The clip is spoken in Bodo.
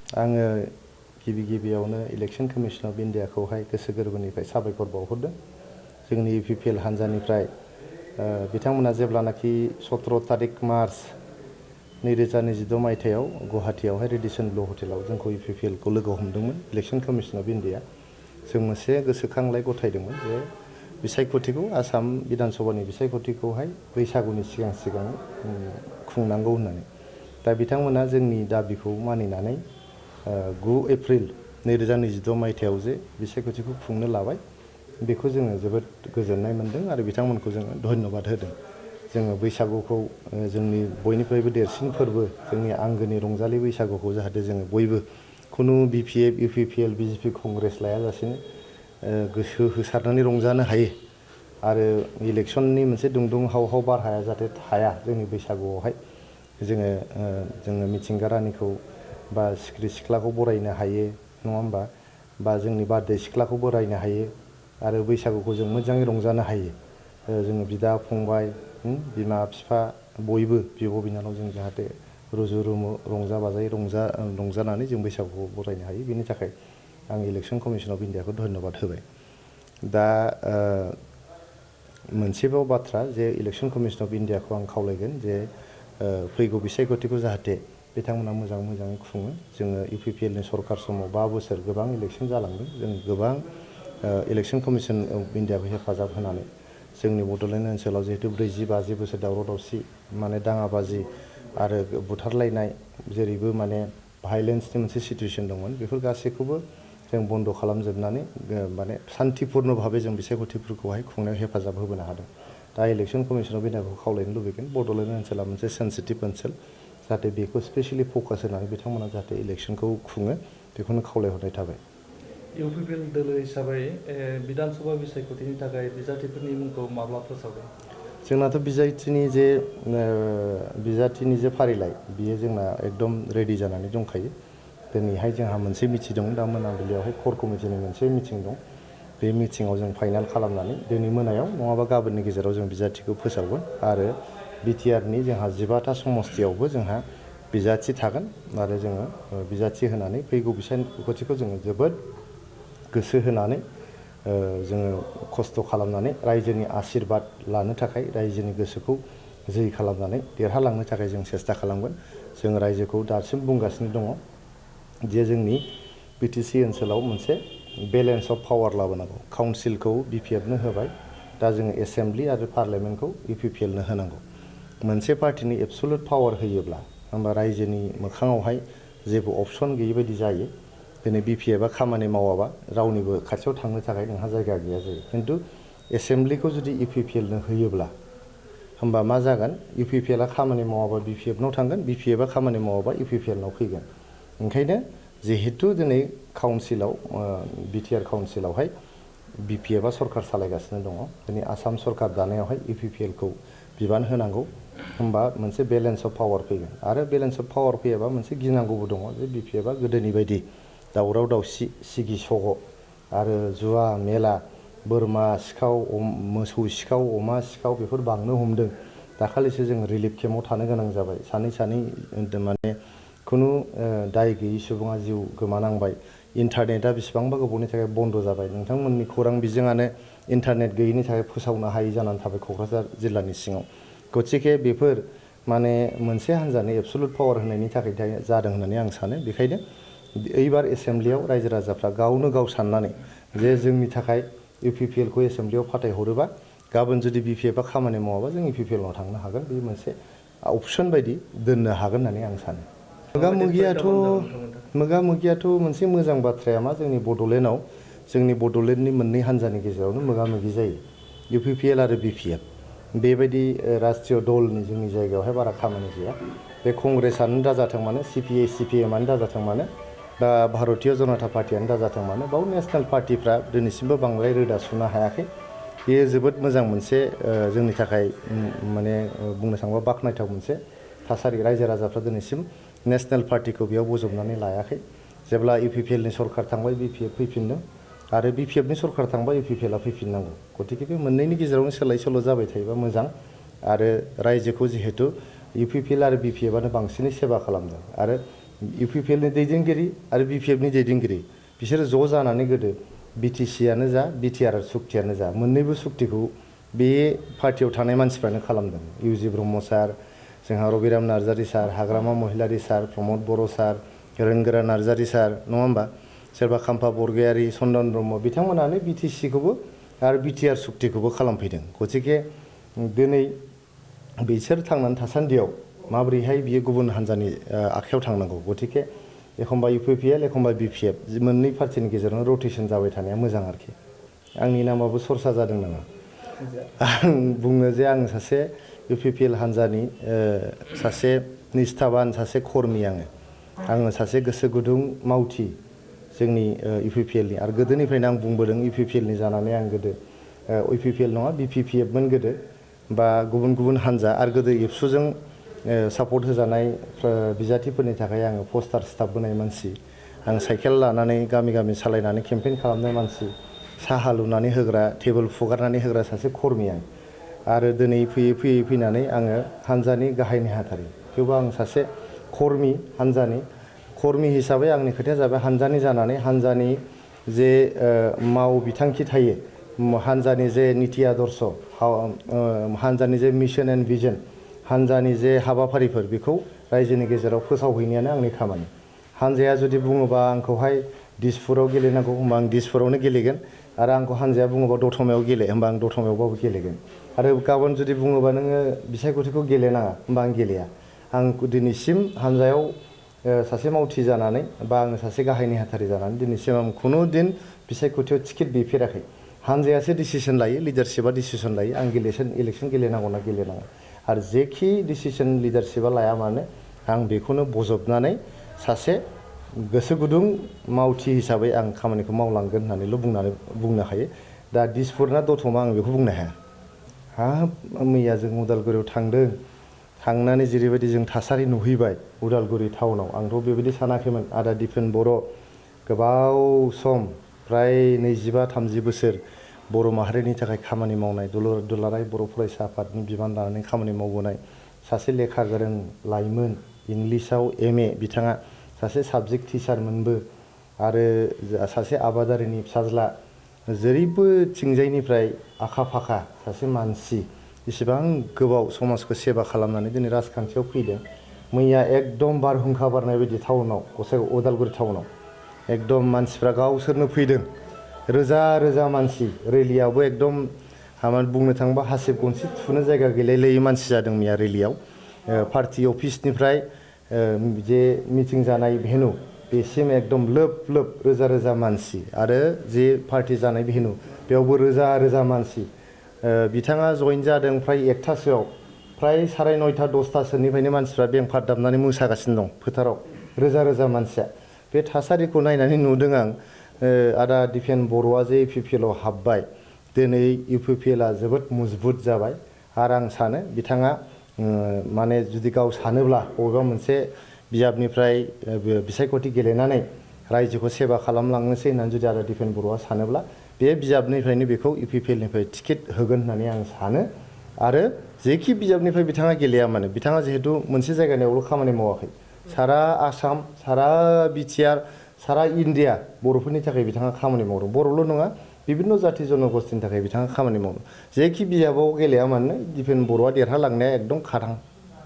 आङो गिबियावनो इलेक्शन कमिशन अफ इन्डियाखौहाय गोसो गोरबोनिफ्राय साबायखर बावहरदों। जोंनि UPPL हान्जानिफ्राय बिथांमोना जेब्लानाखि 17 तारिख मार्च 2022 मायथाइयाव गुवाहाटीयावहाय रेडिसन ब्लु हटेलाव जोंखौ UPPL खौ लोगो हमदोंमोन इलेक्शन कमिशन अफ इन्डिया। जों मोनसे गोसोखांलाय गथायदोंमोन जे बिसायख'थिखौ आसाम बिधान सभानि बिसायख'थिखौहाय बैसागुनि सिगां खुंनांगौ होननानै। दा बिथांमोना जोंनि दाबिखौ मानिनानै 9 एप्रिल 2022 मायथाइयाव जे बिसायख'थिखौ खुंनो लाबाय, बेखौ जोङो जोबोद गोजोननाय मोनदों आरो बिथांमोनखौ जोङो धन्यबाद होदों। जोङो बैसागुखौ जोंनि बयनिफ्रायबो देरसिन फोरबो जोंनि आंगोनि रंजालि बैसागुखौ जाहाथे जोङो बयबो खुनु BPF, UPPL, BJP कंग्रेस लायाजासेनो गोसो होसारनानै रंजानो हायो आरो इलेक्शननि मोनसे दुंदुं हाव बारहाया जाहाथे थाया जोंनि बैसागुआवहाय जोङो मिथिंगा रानिखौ बा सिख्रि सिख्लाखौ बरायनो हायो, नङा होमबा? बा जोंनि बारदै सिख्लाखौ बरायनो हायो आरो बैसागुखौ जों मोजाङै रंजानो हायो। जोङो बिदा फंबाय, बिमा बिफा बयबो बिब' बिनानाव जों जाहाथे रुजु रुमु रंजा बाजायै रंजानानै जों बैसागुखौ बरायनो हायो। बेनि थाखाय आं इलेक्शन कमिशन अफ इन्डियाखौ धन्यबाद होबाय। दा मोनसेबाव बाथ्रा जे इलेक्शन कमिशन अफ इन्डियाखौ आं खावलायगोन जे फैगौ बिसायख'थिखौ जाहाथे बिथांमोना मोजाङै खुङो। जोङो UPPLनि सरकार समाव 5 बोसोर गोबां इलेक्शन जालांदों। जों गोबां इलेक्शन कमिशन अफ इन्डियाखौ हेफाजाब होनानै जोंनि बड'लेण्ड ओनसोलाव जिहेतु 40-50 बोसोर दावराव दावसि दाङाबाजि आरो बुथारलायनाय जेरैबो भाइलेन्सनि मोनसे सिचुएशन दंमोन, बेफोर गासैखौबो जों बन्द' खालामजोबनानै सान्तिपूर्ण भाबै जों बिसायख'थिफोरखौहाय खुंनायाव हेफाजाब होबोनो हादों। दा इलेक्शन कमिशन अफ इन्डियाखौ खावलायनो लुबैगोन बड'लेण्ड ओनसोला मोनसे सेन्सिटिभ ओनसोल, जाहाथे बेखौ स्पेसियेलि फकास होनानै बिथांमोना जाहाथे इलेक्शनखौ खुङो, बेखौनो खावलायहरनाय थाबाय। UPPL दोलो हिसाबै बिधान सभा बिसायख'थिनि थाखाय बिजाथिफोरनि मुंखौ माब्ला फोसावगोन? जोंनाथ' बिजाथिनि जे फारिलाइ बियो जोंना एकदम रेडि जानानै दंखायो। दिनैहाय जोंहा मोनसे मिटिं दं, दा मोनाबिलियावहाय क'र कमिटिनि मोनसे मिटिं दं। बे मिटिङाव जों फाइनाल खालामनानै दिनै मोनायाव नङाबा गाबोननि गेजेराव जों बिजाथिखौ फोसावगोन आरो BTRनि जोंहा 15टा समस्तियावबो जोंहा बिजाथि थागोन आरो जोङो बिजाथि होनानै फैगौ बिसायख'थिखौ जोङो जोबोद गोसो होनानै जोङो खस्थ' खालामनानै रायजोनि आशीर्बाद लानो थाखाय रायजोनि गोसोखौ जै खालामनानै देरहालांनो थाखाय जों सेस्था खालामगोन। जों रायजोखौ दासिम बुंगासिनो दङ जे जोंनि BTC ओनसोलाव मोनसे बेलेन्स अफ पावार लाबोनांगौ। काउन्सिलखौ BPFनो होबाय, दा जोङो एसेम्बलि आरो पार्लियामेन्टखौ UPPLनो होनांगौ। मोनसे पार्टिनि एबसुलुट पावार होयोब्ला होमबा रायजोनि मोखाङावहाय जेबो अपसन गैयै बायदि जायो। दिनै BPFआ खामानि मावाबा रावनिबो खाथियाव थांनो थाखाय नोंहा जायगा गैया जायो। खिन्थु एसेम्बलिखौ जुदि UPPLनो होयोब्ला होमबा मा जागोन? UPPLआ खामानि मावाबा BPFनाव थांगोन, BPFआ खामानि मावाबा UPPLनाव फैगोन। ओंखायनो जिहेतु दिनै काउन्सिलाव BTR काउन्सिलावहाय BPFआ सरकार सालायगासिनो दङ, दिनै आसाम सरकार दानायावहाय UPPLखौ बिबान होनांगौ, होमबा मोनसे बेलेन्स अफ पावार फैगोन। आरो बेलेन्स अफ पावार फैयाबा मोनसे गिनांगौबो दङ जे BPFआ गोदोनि बायदि दावराव दावसि, सिगि सग' आरो जुवा मेला, बोरमा सिखाव, मोसौ सिखाव, अमा सिखाव बेफोर बांनो हमदों। दाखालिसो जों रिलिफ केम्पआव थानो गोनां जाबाय। सानै खुनु दाय गैयै सुबुङा जिउ गोमानांबाय। इन्टारनेटआ बेसेबांबा गोबावनि थाखाय बन्द' जाबाय। नोंथांमोननि खौरां बिजोङानो इन्टारनेट गैयैनि थाखाय फोसावनो हायै जानानै थाबाय क'क्राझार जिल्लानि सिङाव। गतिके बेफोर मोनसे हान्जानि एबसुलुट पावार होनायनि थाखाय जादों होननानै आं सानो। बेखायनो एइबार एसेम्बलियाव रायजो राजाफ्रा गावनो गाव साननानै जे जोंनि थाखाय UPPLखौ एसेम्बलियाव फाथायहरोबा गाबोन जुदि BPFआ खामानि मावाबा जों UPPLनाव थांनो हागोन। बे मोनसे अपसन बायदि दोननो हागोन होननानै आं सानो। मोगा-मोगियाथ' मोनसे मोजां बाथ्राया मा, जोंनि बड'लेण्डआव जोंनि बड'लेण्डनि मोननै हान्जानि गेजेरावनो मोगा-मोगि जायो, UPPL आरो BPF। बेबायदि राष्ट्रीय दलनि जोंनि जायगायावहाय बारा खामानि गैया। बे कंग्रेसआनो दाजाथों मानो, CPI CPMआनो दाजाथों मानो, दा भारतीय जनता पार्टियानो दाजाथों मानो, बाव नेसनेल पार्टिफ्रा दिनैसिमबो बांद्राय रोदा सुनो हायाखै। बेयो जोबोद मोजां मोनसे जोंनि थाखाय बुंनो थाङोबा बाख्नायथाव मोनसे थासारि। रायजो राजाफ्रा दिनैसिम नेसनेल पार्टिखौ बेयाव बजबनानै लायाखै। जेब्ला UPPLनि सरकार थांबाय BPF फैफिनदों आरो BPFनि सरकार थांबा UPPLआ फैफिननांगौ। गतिके बे मोननैनि गेजेरावनो सोलाय सोल' जाबाय थायोबा मोजां। आरो रायजोखौ जिहेतु UPPL आरो BPFआनो बांसिनै सेवा खालामदों आरो इउपिपिएलनि दैदेनगिरि आरो बिपिएफनि दैदेनगिरि बिसोरो ज' जानानै गोदो बिटिसिआनो जा बिटिआर सुक्तियानो जा मोननैबो सुक्तिखौ बे पार्टियाव थानाय मानसिफ्रानो खालामदों। इउजि ब्रह्म सार, जोंहा रबिराम नार्जारि सार, हाग्रामा महिलारि सार, प्रमद बर' सार, रोंगोरा नार्जारि सार, नङा होमबा? सोरबा खाम्फा बरगयारि, चन्दन ब्रह्म बिथांमोनानो बिटिसिखौबो आरो बिटिआर सुक्तिखौबो खालामफैदों। गतिके दिनै बिसोर थांनानै थासान्दियाव माबोरैहाय बियो गुबुन हान्जानि आखायाव थांनांगौ। गतिके एखमबा इउपिपिएल एखमबा बिपिएफ मोननै पार्टिनि गेजेरावनो रटेसन जाबाय थानाया मोजां आरोखि। आंनि नामाबो सरसा जादों नामा? आं बुङो जे आं सासे इउपिपिएल हान्जानि सासे निस्थाबान सासे कर्मि आङो सासे गोसो गुदुं मावथि जोंनि इउपिपिएलनि। आरो गोदोनिफ्रायनो आं बुंबोदों इउपिपिएलनि जानानै आं गोदो इउपिपिएल नङा बिपिपिएफमोन गोदो, बा गुबुन गुबुन हान्जा आरो गोदो एबसुजों सापर्ट होजानाय बिजाथिफोरनि थाखाय आङो पस्टार सिथाबबोनाय मानसि। आं साइकेल लानानै गामि गामि सालायनानै केम्पेइन खालामनाय मानसि, साहा लुनानै होग्रा, टेबोल फुगारनानै होग्रा सासे कर्मि आं। आरो दिनै फैयै फैयै फैनानै आङो हान्जानि गाहाय नेहाथारि। थेवबो आं सासे कर्मि, हान्जानि कर्मि हिसाबै आंनि खोथाया जाबाय हान्जानि जानानै हान्जानि जे माव बिथांखि थायो, हान्जानि जे निति आदर्श, हान्जानि जे मिशन एन्ड भिजन, हान्जानि जे हाबाफारिफोर बेखौ रायजोनि गेजेराव फोसावहैनायानो आंनि खामानि। हान्जाया जुदि बुङोबा आंखौहाय दिसपुराव गेलेनांगौ होमबा आं दिसपुरावनो गेलेगोन, आरो आंखौ हान्जाया बुङोबा दतमायाव गेले होमबा आं दतमायावबाबो गेलेगोन। आरो गाबोन जुदि बुङोबा नोङो बिसायख'थिखौ गेलेनाङा होमबा आं गेलेया। आं दिनैसिम हान्जायाव सासे मावथि जानानै बा आङो सासे गाहाय नेहाथारि जानानै दिनैसिम आं खुनु दिन बिसायख'थियाव टिकेट बिफेराखै। हान्जायासो डिसिसन लायो, लिडारशिपआ डिसिसन लायो आं इलेक्सन गेलेनांगौना गेलेनाङा। आरो जेखि डिसिसन लिडारशिपआ लाया मानो आं बेखौनो बजबनानै सासे गोसो गुदुं मावथि हिसाबै आं खामानिखौ मावलांगोन होननानैल' बुंनो हायो। दा दिसपुर ना दतमा आं बेखौ बुंनो हाया। हाब मैया जों उदालगुरियाव थांनानै जेरैबायदि जों थासारि नुहैबाय उदालगुरि टाउनाव, आंथ' बेबायदि सानाखैमोन। आदा दिपेन बर' गोबाव सम फ्राय 25-30 बोसोर बर' माहारिनि थाखाय खामानि मावनाय, दुलाराय बर' फरायसा आफादनि बिबान लानानै खामानि मावबोनाय सासे लेखा गोरों लाइमोन, इंलिसाव MA बिथाङा सासे साबजेक्ट टिचारमोनबो, आरो सासे आबादारिनि फिसाज्ला, जेरैबो थिंजायनिफ्राय आखा फाखा सासे मानसि, इसिबां गोबाव समाजखौ सेबा खालामनानै दिनै राजखान्थियाव फैदों। मैया एकदम बारहुंखा बारनाय बायदि टाउनाव, उदालगुरि टाउनाव एकदम मानसिफ्रा गावसोरनो फैदों, रोजा रोजा मानसि। रेलियावबो एकदम बुंनो थाङोबा हासिब गनसि थुनो जायगा गैलायलायै मानसि जादों मैया रेलियाव। पार्टि अफिसनिफ्राय जे मिटिं जानाय भेनु बेसिम एकदम लोब लोब रोजा रोजा मानसि, आरो जे पार्टि जानाय भेनु बेयावबो रोजा रोजा मानसि। बिथाङा जइन जादों फ्राय 1थासोआव, फ्राय 9:30 10थासोनिफ्रायनो मानसिफ्रा बेंफार दामनानै मोसागासिनो दं फोथाराव, रोजा रोजा मानसिया। बे थासारिखौ नायनानै नुदों आं आदा दिपेन बर'आ जे इउपिपिएलआव हाबबाय, दिनै इउपिपिएलआ जोबोद मजबुत जाबाय। आरो आं सानो बिथाङा माने जुदि गाव सानोब्ला बबेबा मोनसे बिजाबनिफ्राय बिसायख'थि गेलेनानै रायजोखौ सेबा खालामलांनोसै होननानै जुदि आदा दिपेन बर'आ सानोब्ला बे बिजाबनिफ्रायनो बेखौ इउपिपिएलनिफ्राय टिकेट होगोन होननानै आं सानो। आरो जेखि बिजाबनिफ्राय बिथाङा गेलेया मानो, बिथाङा जिहेतु मोनसे जायगानियावल' खामानि मावाखै, सारा आसाम, सारा बिटिआर, सारा इन्डिया बर'फोरनि थाखाय बिथाङा खामानि मावदों। बर'ल' नङा, बिभिन्न जाथि जन'गस्थिनि थाखाय बिथाङा खामानि मावदों। जेखि बिजाबाव गेलेया मानो दिपेन बर'आ देरहालांनाया एकदम खाथां।